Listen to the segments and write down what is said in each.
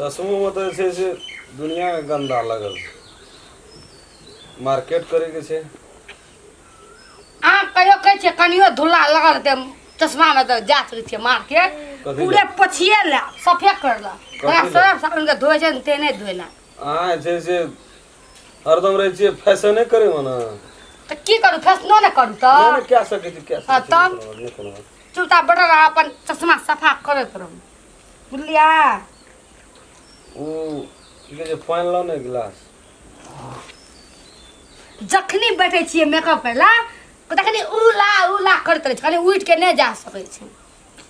चश्मोमे तऽ जे छै से दुनिआँके गन्दा लगल छै। मार्केट करैके छै। अहाँ कहियो कहै छियै कनियो धुला लगल हेतै चश्मामे तऽ जा सकै छियै मार्केट? कथी पूरे लए? पोछिए लए सफे कर लए। कथी ओकरा लए? सरफ साबुनके धोइ छै ने तेहने धोइ लए। अहाँ जे छै से हरदम रहै छियै फैशने करैमे ने। तऽ की करू, फैशनो ने करू तऽ। नहि नहि, कए सकै छी, कए हँ, सकै छी। तब? नहि कोनो बात, नहि कोनो बात। चुपचाप बैठल रह, अपन चश्मा सफा करैत रहू, बुझलियै? ओ की कहै छै, पानि लाउ ने एक गिलास। जखनी बैठै छियै मेकअप करै लए तखनी उला उला करैत रहै छै, कनि उठि के नहि जा सकै छै।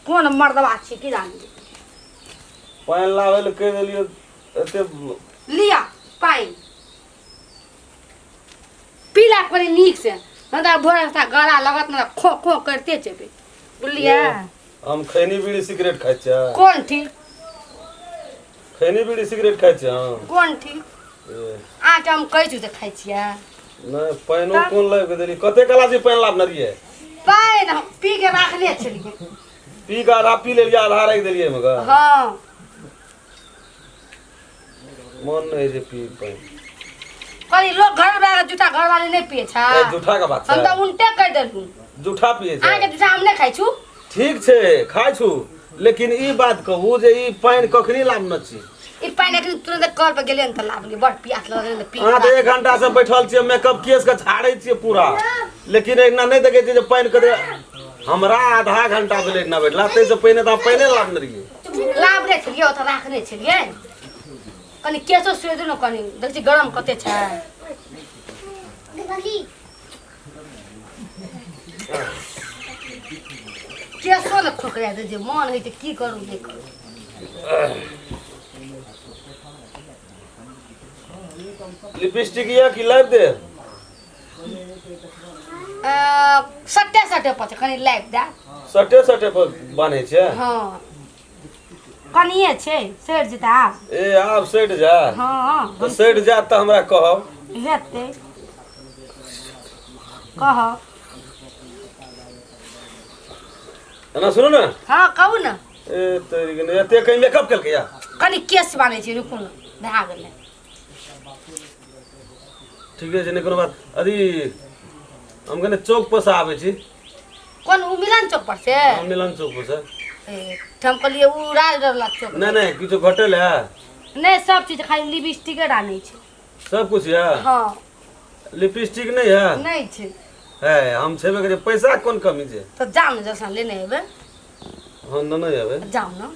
कोन मर्दबा छियै की जानी। पानि लाबै लए कहि देलियै एते। लिअ पानि पी ला कनि नीक से, नहि तऽ भोर रास्ता गला लगत ने, खो खो करिते जेबै, बुझलियै? हम खैनी बीड़ी सिगरेट खाइ छियै? कोन ठीक। खैनी बीड़ी सिगरेट खाइ छियै हम? कोन ठीक। ए, अहाँके हम कहै छी तऽ खाइ छियै? नहि। पानिओ कोन लाबि कऽ देली? कते कला से पानि लाबने रहियै? पानि हम पी के राखने छलियै। पी कऽ आधा पी लेलियै, आधा राखि देलियै मगर। हँ। मन नहि होइ छै पी पानि। कहली लोग घर वाला जूठा घरवाली नहि पिए छै। ए, जूठा के बात हम छै? तऽ उल्टे कहि देलहुँ। जूठा पिए छै? अहाँके जूठा हम नहि खाइ छु। ठीक छै, खाइ छु, लेकिन ई बात कहू जे ई पानि कखनी लाबने छी? ई पानि एखन तुरंत कल पर गेलियै ने तऽ लाबलियै, बड़ प्यास लगल तऽ पी। अहाँ तऽ एक घंटा से बैठल छियै, मेकअप केस के झाड़ै छियै पूरा, लेकिन एकना नहि देखै छियै जे पानि कते। हमरा आधा घंटा भेलै एकना बैठला, ताहिसँ पहिने तऽ अहाँ पानिए लाबने रहियै। लाबने छलियै, ओतऽ राखने छलियै। कनि केशो सुइ दू ने कनि, देखै छी गरम कते छै। केशो ने खोकरा दै छै, मन होइ छै की करू नहि करू। लिपस्टिक यऽ कि लाबि दे? सटे सटे पर छै, कनि लाबि दे। सटे सटे पर बान्है छै? हँ, कनिए छै, सड़ि जेतै आब। ए, आब सटि जा। हँ। तऽ सटि जायत तऽ हमरा कहब। हेतै, कहब। एना सुनू ने। हँ, कहू ने। ए तोरी के ने, एते कहीं मेकअप केलकै या? कनि केश बान्है छी, रुकू ने, भए गेलै। ठीके छै, नहि कोनो बात। अथी हम कने चौक पर से आबै छी। कोन, ओ मिलन चौक पर से? हम मिलन चौक पर से। ए, तऽ हम कहलियै ओ राजगढ़ चौक। नहि नहि, किछो घटल है? नहि, सब चीज, खाली लिपस्टिके टा नहि छै। सब कुछ है? हँ। लिपस्टिक नहि है? नहि छै। है, हम छेबे करै, पैसा कोन कमी छै। तऽ जाउ ने, जैसा लेने एबै। हम नेने एबै। जाउ ने।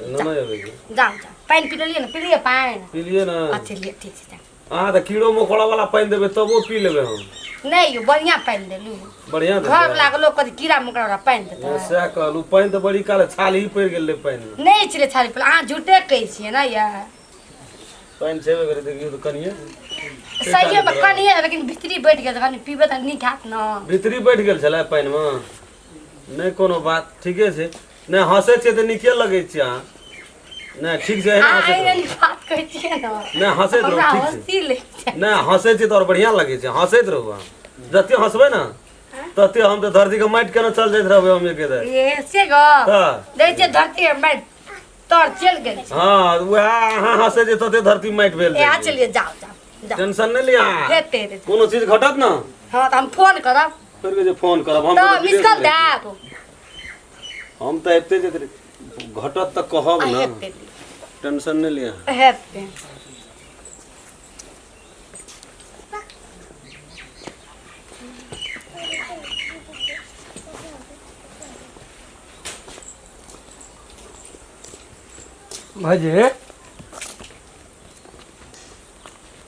नेने एबै की? जाउ जाउ, पानि पी लेलियै ने? पी लियै पानि। पी लियै ने। अच्छा लिअ, ठीक छै, जाउ। अहाँ तऽ कीड़ो मकोड़ा वाला पानि देबै तबो पी लेबै हम। नहि यौ, बढ़िआँ पानि देलू। बढ़िआँ घर देबै। वाला के लोग कथी कीड़ा मकोड़ा वाला पानि देतै? सएह कहलहुँ, पानि तऽ बड़ी काल छाली पड़ि गेल रहै पानिमे। नहि छलै छाली पर, अहाँ झूठे कहै छियै ने यै। पानि छेबे करै, देखियौ तऽ कनिए। सहिए मे कनिए, लेकिन भीतरी बैठ गेल, कनि पीबै तऽ नीक हैत ने। भीतरी बैठ गेल छलै पानिमे। नहि कोनो बात, ठीके छै। नहि हँसै छियै तऽ नीके लगै छियै अहाँ। नहि, ठीक छै, एहिना अहाँ हँसैत एहन रहू। बात कहै छियै ने। नहि, हँसैत रहू। हमरा ठीक छै। हँसी लागि जाय। नहि, हँसै छियै तऽ आओर बढ़िआँ लगै छै। हँसैत रहू अहाँ, जते हँसबै ने तते हम तऽ धरतीके माटि केना चल जाइत रहबै हम एके बेर। ए से गो तऽ देखै छियै धरती माटि तर चलि गेल छै। हँ, वएह अहाँ हँसै छियै तते धरती माटि भेल ए जाइ छै। चलिए, जाउ जाउ जाउ। टेंशन नहि लिअ अहाँ। हेतै हेतै। कोनो चीज घटत ने। हँ, तऽ हम फोन करब। फेर कहै छै फोन करब हम। तऽ तऽ मिस विदेश कॉल मे रहै देब। छी। हम तऽ अबिते जाइत रही, घटत तऽ कहब आ ने। हेतै। टेंशन नहि लिअ। हेतै। भाइजी।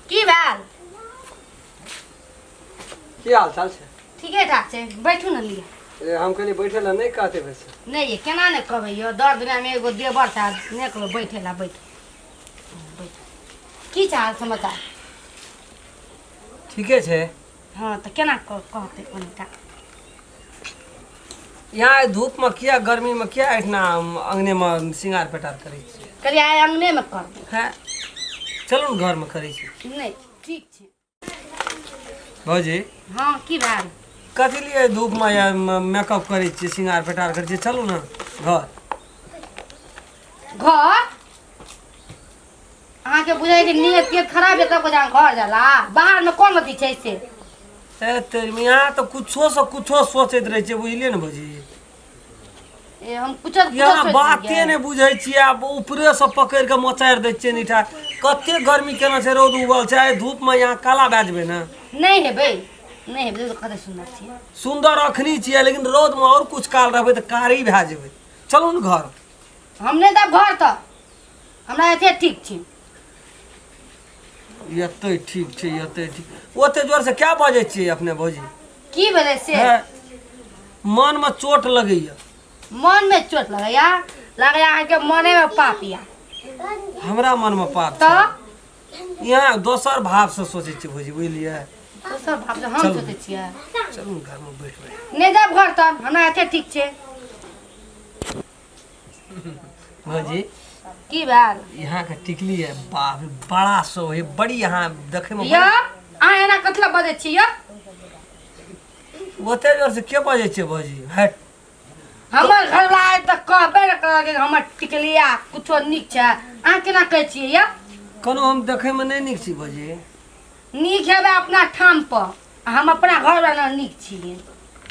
की भेल? की हाल चाल छै? ठीके ठाक छै, बैठू ने, लिअ। ए, हम कहलियै बैठे लए नहि कहते वैसे। नहि ये, केना नहि कहबै यौ, दर दुनियामे एगो देवर छै, नहि कहबै बैठे ला? बैठ बैठ। की छै हाल समाचार? ठीके छै। हँ, तऽ केना कहतै कनिटा? यहाँ धूपमे किया, गर्मीमे किया एहिठिना अङ्गनेमे श्रृंगार पेटार करै छियै? कहलियै आइ अङ्गनेमे करबै। हँ, चलू ने, घरमे करै छी। नहि, ठीक छै। भौजी। हँ, की भेल? कथी लिए धूपमे या मेकअप करै छियै, श्रृंगार पेटार करै छियै? चलू ने घर। घर? अहाँके बुझाइ छै नियत तियत खराब है तब जान घर जाला बाहर में कोन अथी छै से। ए तेरी यहाँ तऽ कुछो से कुछो सोचैत रहै छियै, बुझलियै ने भौजी? ए हम कुछो कुछो यहाँ सोचि बाते लेलियै। नहि बुझै छियै, आब ऊपरे से पकड़ि कऽ मोचारि दै छियै नीठा। कते गर्मी केना छै, रौद उगल छै, आइ धूपमे यहाँ काला भए जेबै ने। नहि हेबै, नहि हेबै, कते सुन्दर छियै। सुन्दर अखनी छियै, लेकिन रौदमे आओर कुछ काल रहबै तऽ कारी भए जेबै। चलू ने घर। हम नहि जायब घर, तऽ हमरा एते ठीक छै। एते ठीक छै, एते ठीक। ओते जोरसँ क्या बजै छियै अपने भौजी? की भेलै से? हे, मनमे चोट लगैया। मन में चोट लगैया? लगैया अहाँके मने में पाप या। हमरा मनमे पाप छै? तऽ यहाँ दोसर भावसँ सोचै छियै भौजी, बुझलियै? दोसर भाव से हम चलू। सोचै छियै। चलू ने घरमे बैठबै। नहि जायब घर, तऽ हमरा एते ठीक छै। भौजी। की भेल? यहाँ के टिकली है, बाप रे, बड़ा सो है, बड़ी यहाँ देखे में। यौ अहाँ एना कथी लए बजै छी यौ? ओते जोर से के बजै छियै भौजी? हट। हमर घरवला आइ तक कहबे नहि करलक कि हमर टिकलिया कुछो नीक छै। अहाँ केना कहै छियै यौ? कोनो हम देखै में नहि नीक छी भौजी? नीक हेबै अपना ठाम पर, आ हम अपना घरवला नीक छियै,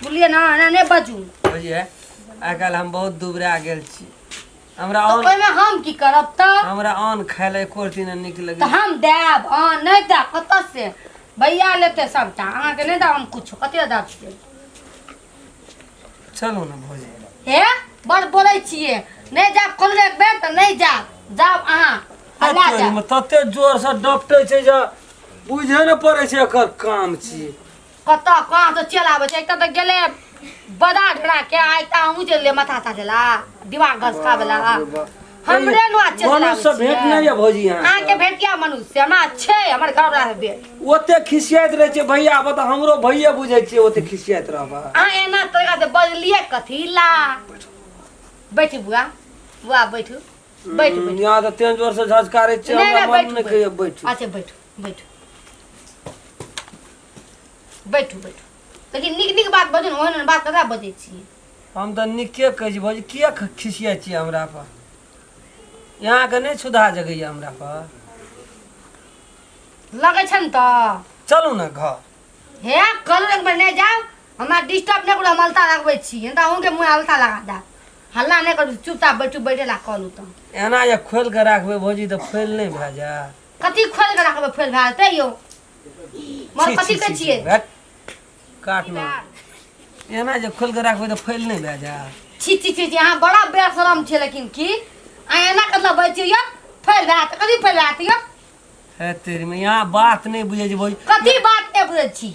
बुझलियै ने? एना नहि बजू। भौजी है, आइ काल्हि हम बहुत दुबरा गेल छी, हमरा तऽ अन्न ओहिमे हम की करब तऽ? हमरा अन्न खाय लए एको रत्ती नहि नीक तऽ लगै। हम देब अहाँ नहि देब कतऽ से? भैया लेतै सबटा, अहाँके नहि देब हम कुछो। कते देब से? चलू ने भौजी। हे बड़ बोलै छियै। नहि जायब, कहलहुँ एक बेर तऽ नहि जायब। जाउ अहाँ आ लए जायब। तोरीमे तते जोर से डपटै छै जे बुझे नहि पड़ै छै एकर काम छी। कतऽ कहाँ तऽ चलि आबै छै। एकटा तऽ गेलै बदा ढेरा के, आ एकटा अहूँ चलि गेलियै माथा ताजेला दिमाग घसकाबेला। हमरे नुआ चलि आबै मनुष्य से भेंट छियै। नहि यऽ भौजी यहाँ? अहाँके भेटिया मनुष्य हमरा छै, हमर घरवला से भेट। ओते खिसियाइत रहै छै भैया, बता हमरो भैये बुझै छियै, ओते खिसियाइत रहबा? अहाँ एना तरीका से बजलियै कथी ला? बैठू बुआ, बुआ बैठू, बैठू बैठू। यहाँ तऽ तें जोर से झझकारै छियै। नहि हमरा नहि मन बैठू नहि कहैया बैठू। अच्छा बैठू बैठू बैठू बैठू। लेकिन नीक नीक बात बजू ने, ओहन ओहन बात ककरा बजै छियै? हम तऽ नीके कहै छी भौजी। किया खिसियाइ छियै हमरा पर? यहाँके नहि क्षुधा जगैया हमरा पर? लगै छै ने तऽ। चलू ने घर। हे कहलहुँ एक बेर नहि जाउ, हमरा डिस्टर्ब नहि करू। हम अलता लगबै छी, तऽ अहूँके मुँह अलता लगा देब। हल्ला नहि करू, चुपचाप बैठू। बैठे ला कहलहुँ तऽ। एना जे खोलि कऽ राखबै भौजी तऽ फैल नहि भए जाय? कथी खोलि कऽ राखबै फैल भए जेतै यौ? मर छी, कथी छी, कहै छी, छियै? भेट। काट ने, एना जे खोलि कऽ राखबै तऽ फैल नहि भए जाय? छी छी छी छी, अहाँ बड़ा बेशरम छियै। लेकिन की अहाँ एना कतला बजै छियै यौ? फैल भए जेतै, कथी फैल भए जेतै यौ? हे तेरी में, यहाँ बात नहि बुझै छै भौजी। कथी बात नहि बुझै छी?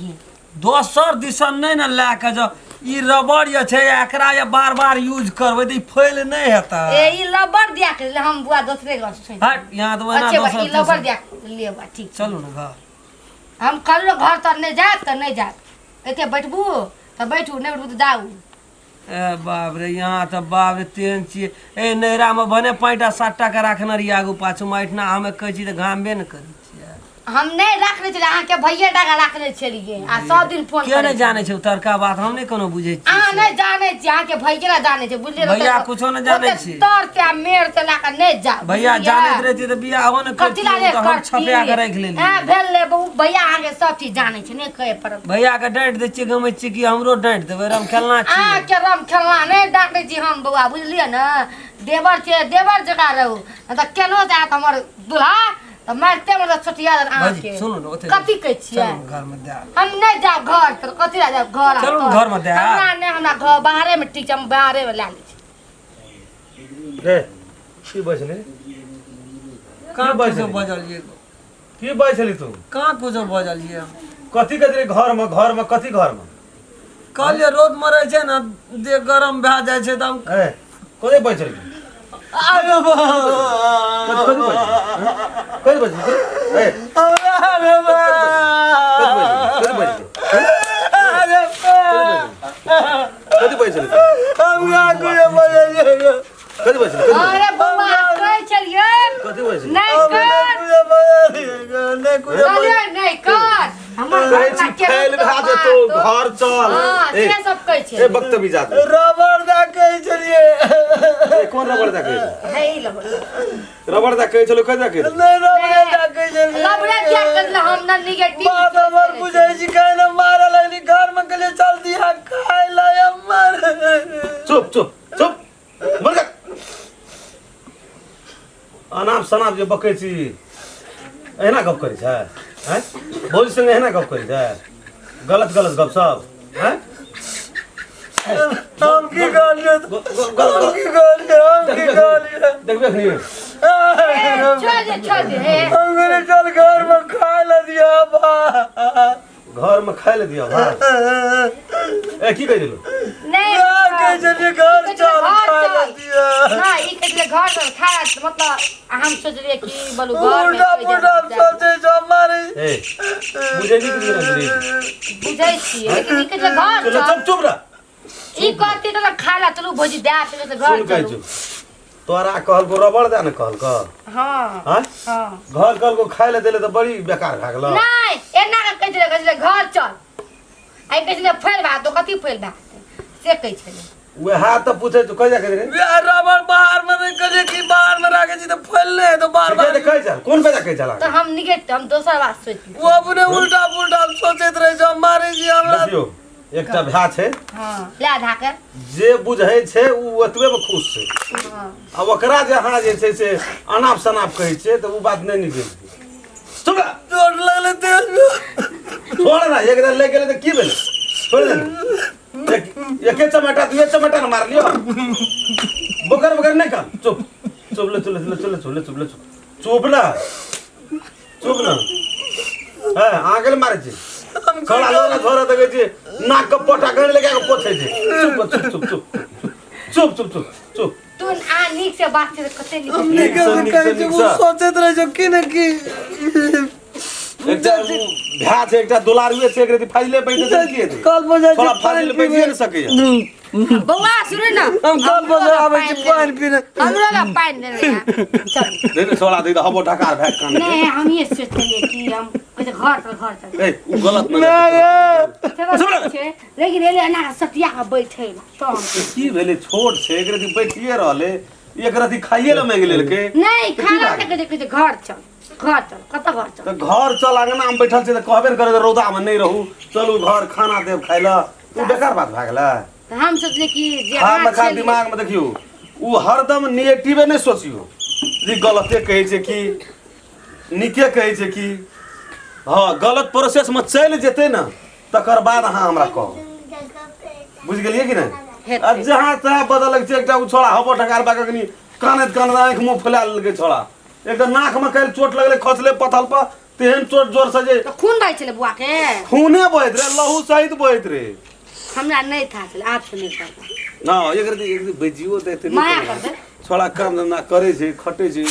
दोसर दिसन नहि ने लए कऽ जाउ। ई रबड़ जे छै, एकरा जे बार बार यूज करबै तऽ ई फैल नहि हेतै? ए ई लबर दिया के हम बुआ दोसरे घर से। हट, यहाँ तऽ ओहिना अच्छे बा, दोसर ई लबर तेसर। दिया के लिए बा, ठीक छै। चलू ने घर। हम कहलहुँ घर तर नहि जायब तऽ नहि जायब। एते बैठबू तऽ बैठू, नहि बैठबू तऽ जाउ। ए बाप रे, यहाँ तऽ बाप रे तेहन छियै। ए नैहरामे भने 5टा 7टा के राखने रहियै आगू पाछूमे, एहिठिना हमे कहै छी तऽ घामबे ने करै छियै। हम नहि राखने छलियै, अहाँके भैये टाका राखने छलियै आ सब दिन फोन के करै नहि जानै छै उतरका बात, हम नहि कोनो बुझै छियै। अहाँ नहि जानै छियै, अहाँके भैये ने जानै छै, बुझलियै ने? भैया कुछो नहि जानै ओते छै। तर से आ मेर से लए कऽ नहि जाउ, भैया बुझलियै? जानैत रहितियै तऽ बियाहो ने कथी ला करतियै, नहि तऽ हम करती? छपा के राखि लेलियै। हँ भेल ले बहु, भैया अहाँके सब चीज जानै छै, नहि कहै पड़त। भैया के डाँटि दै छियै, गमै छियै कि हमरो डाँटि देबै, रम खेलना छियै। अहाँके रम खेलना नहि डाँटै छी हम बौआ, बुझलियै ने? देवर छै, देवर जकाँ रहू, नहि तऽ केनो जायत हमर दुल्हा तऽ मारिते मारिते छोटिया देत भौजी अहाँके। सुनू ने, ओते कथी कहै छियै? चलू ने घरमे दए। हम नहि जायब घर तर। कथी लए जायब घर आ चलू ने तर? घरमे दए। हमरा नहि, हमरा घर बाहरेमे ठीक छै, हम बाहरेमे लए लै छी। रे की बजली? कहाँ की कुछो बजली? बजलियै? की बजली तू? कहाँ कुछो बजलियै? कथी कहै घरमे? घरमे कथी घरमे? कहलियै रौद मरै छै ने, देह गरम भए जाइ छै तऽ हम ए कथी बजली तू? आगे कथी कथी बजली? कथी बजली? ए कथी बजली? कथी बजली? कथी बजली? कथी बजली? अरे बौआ कहै छलियै कथी बजली? नहि कर। कहलियै नहि कर। हमर कहै घर छी में के फैल लोक भए जेतौ बात। घर चल। हाँ, ए, से सब कहै छै। ए बदतमीज आदमी। रबड़ दा कहै छलियै। ए, कोन रबड़ दए कहै छै? हे ई लबड़। रबड़ दए कहै छलौ, कथी दए कहै छलौ? नहि रबड़े दा कहै छलियै। लबड़े किया करले हम न निगेटिव बात हमर बुझै छी काहे ने मारऽ लगली घर में कहलियै चल दिहा खाय ला हमर। चुप चुप चुप मर जा। अनाप शनाप जे बकै छी एहिना गप करै छै आँय भौजी संगे एहिना गप करै छै गलत गलत गप सब आँय हम की कहलियै? हम की कहलियै? हम की कहलियै? देखबे अखनी। छोड़ दे छोड़ दे हे। हम कहलियै चल घर में खाय ला दिहा भात। घर में खाय ले दिया भात। ए की कहि देलू? नहीं ना कहै छलियै घर चल खाय ला दिहा। ना ई कहै छलै घर चल खाय ला, मतलब हम सोचलियै कि बोलू घर में उल्टा कोइ पुल्टा जगह सोचै छौ मारे। ए बुझै छी कि नहि बुझै छी? बुझै छियै लेकिन ई कहै छलै घर चलो चल। चुप चुप रह। ई कहती तऽ खाय ला चलू भौजी दए देबै तऽ घर सुन कहै चलू। छौ तोरा कहलको रबड़ दए ने कहलको। हाँ हाँ हाँ घर कहलको खाय ले देले तऽ बड़ी बेकार भए गेलो। नहीं एना के कहै छलै कहै छलै घर चल। आई कहै छलै फैल भए तो कथी फैल भए से कहै छलै। वएह तऽ पूछै छौ कहिया कहै रे? वएह रबड़ बाहर में नहि कहलियै कि बाहर में राखै छी तऽ फैल नहि हेतौ बार बार। कहै छल कोन बेजा कहै छल? तऽ हम निगेट हम दोसर बात सोचि ओ अपने उल्टा पुल्टा सोचैत रहै छौ मारै छी हमरा। देखियौ एकटा भाय छै। हाँ ले धाके जे बुझै छै ओ ओतबे में खुश छै। हाँ आ ओकरा जे अहाँ जे छै से अनाप शनाप कहै छियै तऽ ओ बात नहि निकलै छै। चुप रह। चोट लगलै देह में। छोड़ ना एक दिन ले गेलै तऽ की भेलै? छोड़ दे ने। एके चमेटा दुए चमेटा ने मारलियो। बोकर बोकर नहि कर। चुप चुप ले चुप ले चुप ले चुप ले चुप ले चुप चुप ना चुप ना। हाँ अहाँ के मारै छी? छोड़ा लोला छोड़ा देखै छी नाक के पोटा गण लगा के पोछै छै। चुप चुप चुप चुप चुप चुप चुप चुप। तू आ नीक से बात छै कते नीक। हम नीक से कहै छी ओ सोचैत रहै छौ की ने की। एकटा भ्या छै एकटा दुलारुए छै एक रति फाइले बैठ छै की हेतै? कल पर जाइ छी थोड़ा फाइल बैठिए ने सकैया। बौआ सुनू ना हम कल पर आबै छी पानि पीने। हमरो ला पानि देबै चल दे ने छोड़ा दे हबो ढकार भए कान। नहीं हम ये सोचलियै कि हम कहै घर चल घर चल। ए उ गलत न छै लेकिन एले एना सटिया के बैठे तो हम की भेलै? छोट छै एक रति बैठिए रहलै एक रति खाइए ला मांगि लेलकै। नहीं खाना के कहै छै घर चल घर चल कतऽ घर चल? तऽ घर चल अंगना में बैठल छै तऽ कहबे ने करे रौदा में नहीं रहू चलू घर खाना देब खाइ ला। उ बेकार बात भए गेलै। तऽ हम सोचलियै कि जे हाँ मखा दिमाग में देखियौ उ हरदम नेगेटिवे नहि सोचियौ जे गलते कहै छै कि नीके कहै छै कि। हाँ गलत प्रोसेस में चलि जेतै ने तकर बाद अहाँ हमरा कहू। बुझि गेलियै कि नहि? आ जहाँ तहाँ बदल छै एकटा उ छोड़ा हबो ढकार बा कखनी कानैत कानैत आँखि मुँह फुला लेलकै छोड़ा। एकटा नाक में काल्हि चोट लगलै खसलै पथल पर तेहन चोट जोर से जे तऽ खून बहै छलै बुआ के। खूने बहैत रहे लहू सहित बहैत रहे। हमरा नहि था छलै आब से नहि करबै। ना एक रति एक रति बैजियो देते माया करबै। छोड़ा काम धंधा करै छै खटै छै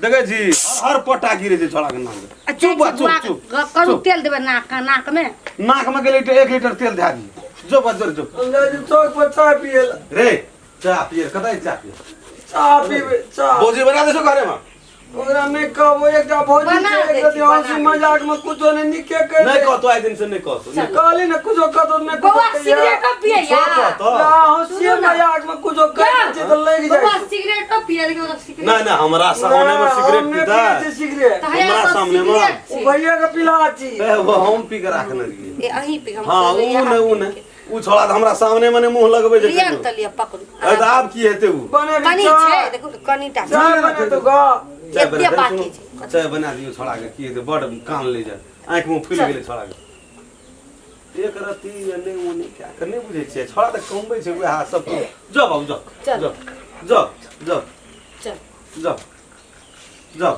देखै छी हर पट्टा गिरै छै छोड़ा के नाक। चुप बा चुप चुप करू तेल देबै नाक नाक में। नाक में गेलै एक लीटर तेल धए दियौ। जो बा जोर जो। हम जाइ छी चौक पर चाय पियै ला। रे चाय पियै कतऽ चाय पियै? चाय पीबै चाय। भौजी बना दै छौ घरे में? ओकरा नहि कहबो एकटा भौजी बना छै दै एक रति छी, बना हँसी दै मजाक में कुछो नहि नीके कहि नहि दे। कहतो आइ दिन से नहि कहतो। कहली ने कुछो कहतो नहि बौआ कुछो सिगरेट पियै छोड़ कहतो। ना हँसी मजाक में कुछो कहि दै छै तऽ लागि जाइ बौआ छै। सिगरेट पियै लेकिन ओकरा सिगरेट नहि नहि हमरा सामने में सिगरेट हम नहि पीता। पियै छी सिगरेट। तऽ हे हमरा तऽ सामने में। सिगरेट ओ छै। भैया के पिला छी। ए वो हम पी के राखने रहियै। ए अहीं पी हम हाँ उ नहि उ नहि उ छोड़ा तऽ हमरा सामने में मुँह लगबै छै। लिअ ने तऽ लिअ पकड़ू। ए तऽ आब की हेतै उ? बनेबी कनी छै चाय। देखू ने कनी टा चाय बनेतौ ग। चाय एते बना बाकी सुनू, छै। चाय बना दियौ छोड़ा के की हेतै बड़ कान ले जाय आँखि मुँह फुलि गेलै छोड़ा के। एक रति एने ओने क्या के नहि बुझै छियै छोड़ा तऽ कमबै छै वएह सब जाउ बाबू जाउ चल। जाउ जाउ जाउ चल जाउ जाउ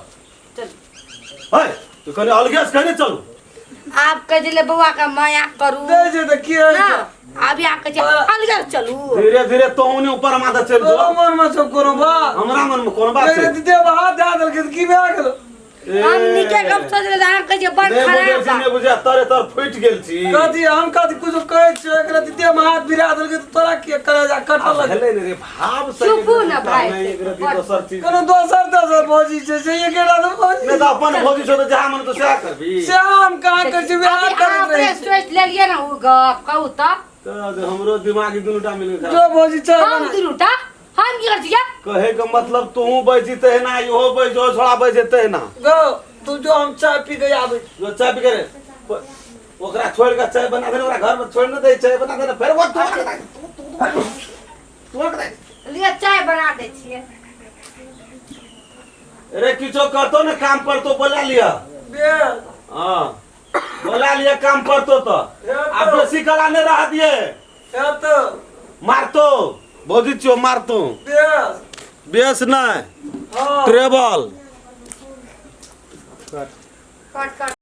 चल। है तऽ कनि अलगे से कहने चलू। आब कह दिले बौआ के माया करू दै छै तऽ की होइ ना छै? आब यहाँ कहै छै अलगे चलू। धीरे धीरे तोहनी ऊपर माथा चलि तोरो जाउ। मन में सब कोनो बात? हमरा मन में कोनो बात एक छै? रति देव हाथ धए देलकै तऽ की भए गेलो? हम नीके गप सोच लेले, अहाँ कहै छियै बड़ नहि बुझै खराब छी बा। नहि बुझै तरे तर फुटि गेल छी। कथी हम कथी कुछो कहै छियो, एकरा देह में हाथ भिरा देलकै तऽ तोरा के करे जा कटल लगे। भेलै ने रे भाव से। चुपू ने भाइ। नहि एक रति दोसर चीज। कोनो दोसर दोसर भौजी छै से एकेटा तऽ भौजी। नहि तऽ अपन भौजी छौ तऽ जहाँ मन तऽ सएह करबी। से हम कहाँ करै छी, अभी विवाह अहाँ करैत अपने रहै छी। सोचि लेलियै ने ओ गप कहू तऽ। तऽ हमरो दिमाग ई दुनू टा मिल जो भौजी चाय हम बना। दुनूटा हम की करै छियै? कहे के मतलब तू बैसी तहिना, इहो बैस, ओ छोड़ा बैसे तहिना। गो तू जो, हम चाय पी के आबै। जो चाय पी के रे, ओकरा छोड़ के चाय बना दे, ओकरा घर में छोड़ न दे, चाय बना दे फेर वो तू तू तू लिअ चाय बना दै छियै। रे किछो करतो ने काम पर तो बोला लिया। बे। हाँ बोला लिया काम पर तो आ बेसी कला नहीं रहा दिए। हे तो मारतो भौजी छियो मारतो। बेस। बेस नहीं। हाँ। ट्रेवल। कट कट।